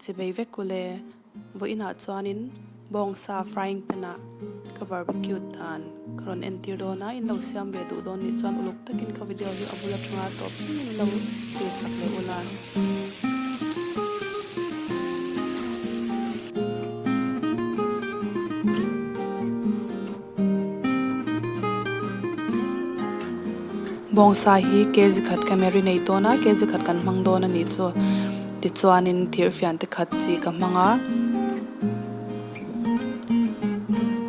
Chibei vek ule, vawiinah chuanin bawngsa frying pan ah ka barbecue dan ka rawn entir dawn a, in lo siam ve duh dawn nih chuan uluk takin ka video hi a bul atanga tawp thlengin in lo thlir sak leh ula. Bawngsa hi kg khat ka marinate dawn a, kg khat kan hmang dawn a nih chu. Tichuanin thirfian te khat chi ka hmang a,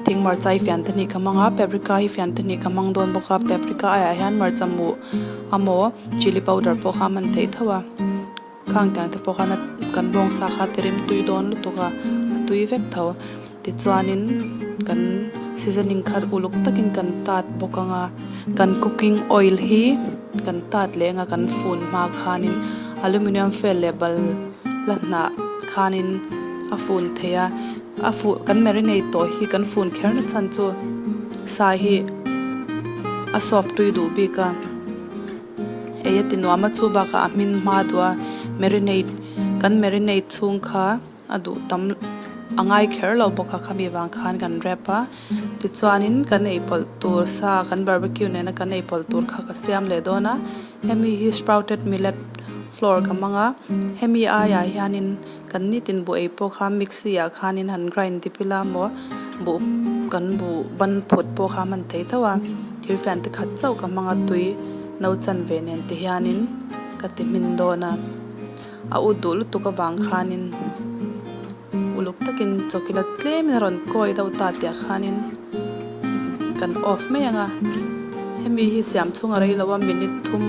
thing hmarcha hi fian te hnih ka hmang a, paprika hi fian te hnih ka hmang dawn bawk a, paprika aiah hian hmarcha muh amaw chilli powder pawh kha a hman theih tho a. Khang tiang te pawh khan kan bawngsa kha ti rim tui dawn lutuk a, a tui vek tho. Tichuanin kan seasoning kha uluk takin kan tat bawk ang a, kan cooking oil hi kan tat leh anga kan fun hma khanin aluminium foil leh bal la hnah khanin a fun thei a, a fu kan marinate tawh hi kan fun kher na chhan chu sa hi a soft tui duh bik a. Ei a ti nuam a, chu bakah a hmin hma duh a, marinate kan marinate chhung kha a duh tam a ngai kher lo bawk a, khami vang khan kan wrap a, tichuanin kan ei pawlh tur sa kan barbecue nena kan ei pawlh tur kha ka siam leh dawn a, hemi hi sprouted millet flour ka hmang a, hemi aiah hianin kan nitin buh ei pawh kha mixie ah khanin han grind dip ila maw buh kan buh ban phut pawh kha a hman thei tho a thirfian te khat chauh ka hmang a tui no chan ve nen ti hianin ka ti hmin dawn a a ut duh lutuk avang khanin uluk takin chawkila tlemin a rawn kawi deuh ta tih ah khanin kan off mai ang a hemi hi siam chhung a rei lo a minute thum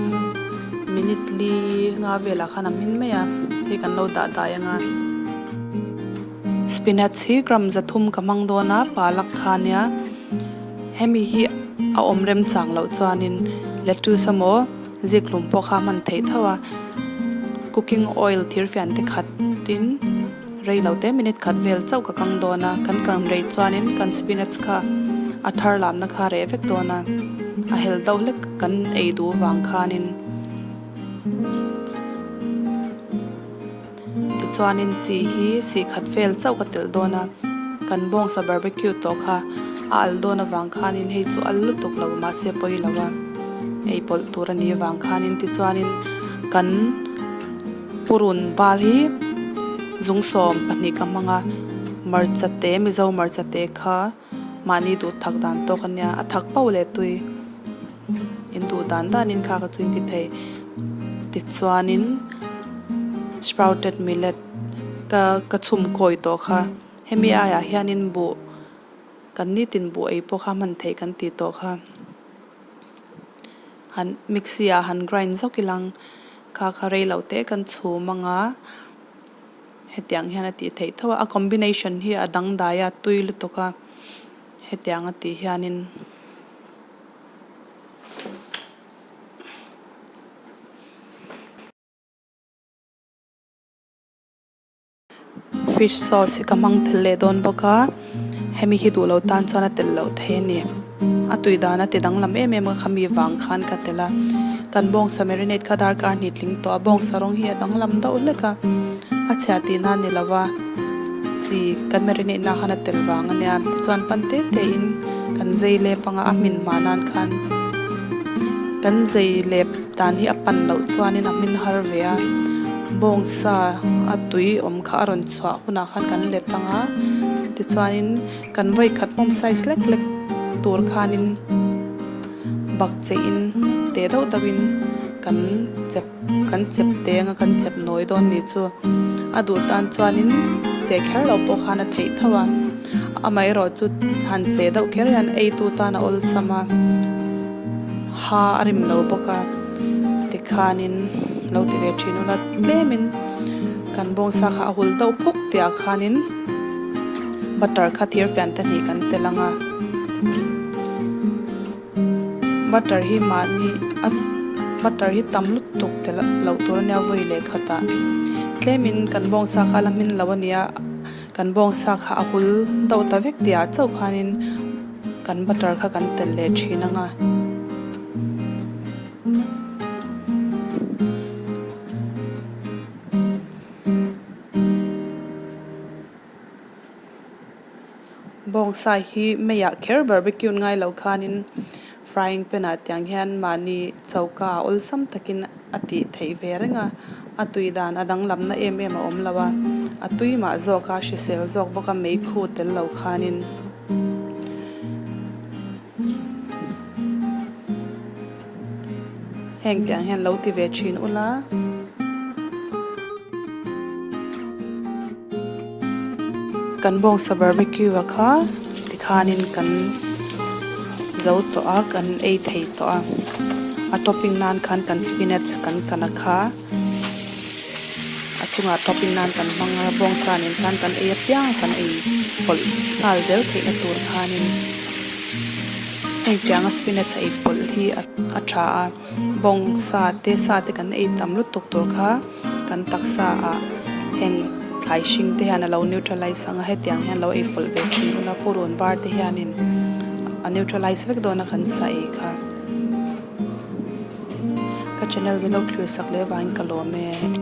minute li nga velah khan a hmin mai a hei kan lo dah dai ang a spinach hi gram za thum ka hmang dawn a palak kha nia hemi hi a awm rem chang loh chuanin lettuce emaw zikhlum pawh kha a hman theih tho a cooking oil thir fian te khat tin. Rei lo te minute khat vel chauh ka kang dawn a, kan kang rei chuanin kan spinach kha a thar lamna kha reh vek dawn a, a hel deuh hlek kan ei duh vang khanin tichuanin chi hi sih khat vel chauh ka telh dawn a, kan bawngsa barbecue tawh kha a al dawn avang khanin hei chu al lutuk lo mahse pawi lo a, ei pawlh tur a nih avang khanin tichuanin kan. Purun var hi zungsawm pahnih ka hmang a, hmarcha te Mizo hmarcha te kha mahni duh thak dan tawk a nia, a thak pauh leh tui in duh dan danin kha ka chu in ti thei. Tichuanin sprouted millet ka ka chhum kawi tawh kha hemi aiah hianin buh kan nitin buh ei pawh kha hman theih kan tih tawh kha. Han mixie ah han grind zawk ilang kha kha rei lo te kan chhum anga hetiang hian a tih theih tho a a combination hi a dangdai a tui lutuk a hetiang a tih hianin. Fish sauce hi ka hmang tel leh dawn bawk a, hemi hi duh lo tan chuan a telh loh thei a ni. A tui dan a ti danglam em em a khami vang khan ka telh a, kan bawngsa marinate kha darkar hnih tling tawh a, bawngsa rawng hi a danglam deuh hlek a, a chhia tih nan ni lo a, chi kan marinate na khan a telh vang a nia, tichuan pan te te in kan zei lep anga a hmin hma nan khan kan zei lep. Dan hi a pan loh chuanin a hmin har ve a, bawngsa a tui awm kha a rawn chhuah hunah khan kan let ang a, tichuanin kan vawi khat hmawm size lek lek tur khanin bak cheihin teh deuh deuhin kan chep kan chep teng anga kan chep nawi dawn ni chu a duh tan chuanin che kher lo pawh khan a theih tho a, amaherawh chu han che deuh kher hian eitu tan a awlsam a. Ha a rim lo bawk a tikhanin lo ti ve thin ula tlemin kan bawngsa kha a hul deuh phawk tih ah khanin butter kha thir fian te hnih kan tel ang a butter hi mahni a butter hi tam lutuk tel loh tur ania vawi leh khatah tlemin kan bawngsa kha a la hmin lo ania kan bawngsa kha a hul deuh ta vek tih ah chauh khanin. Kan butter kha kan telh leh thin ang a. Bawngsa hi meiah kher barbecue ngai lo khanin frying pan ah tiang hian mahni choka ah awlsam takin a tih theih ve reng a, a tui dan a danglamna em em a awm lo a, a tui mah zawk a hrisel zawk bawk a meikhu tel lo khanin. Heng tiang hian lo ti ve thin ula. Kan bawngsa barbecue a kha tikhanin kan zo tawh a kan ei thei tawh a a topping nan khan kan spinach kan kan a kha a chungah topping nan kan hmang a bawngsa nen khan kan ei apiang a kan ei pawlh nghal zel theihna tur khanin heng tianga spinach a ei pawlh hi a tha a bawngsa te sa te kan ei tam lutuk tur kha. Kan taksa ah heng thlai hring te hian a lo neutralize ang a hetiang hian lo ei pawlh ve thin ula purun var te hianin a neutralize vek dawn a kan sa ei kha. Ka channel min lo thlir sak leh vangin ka lawm e.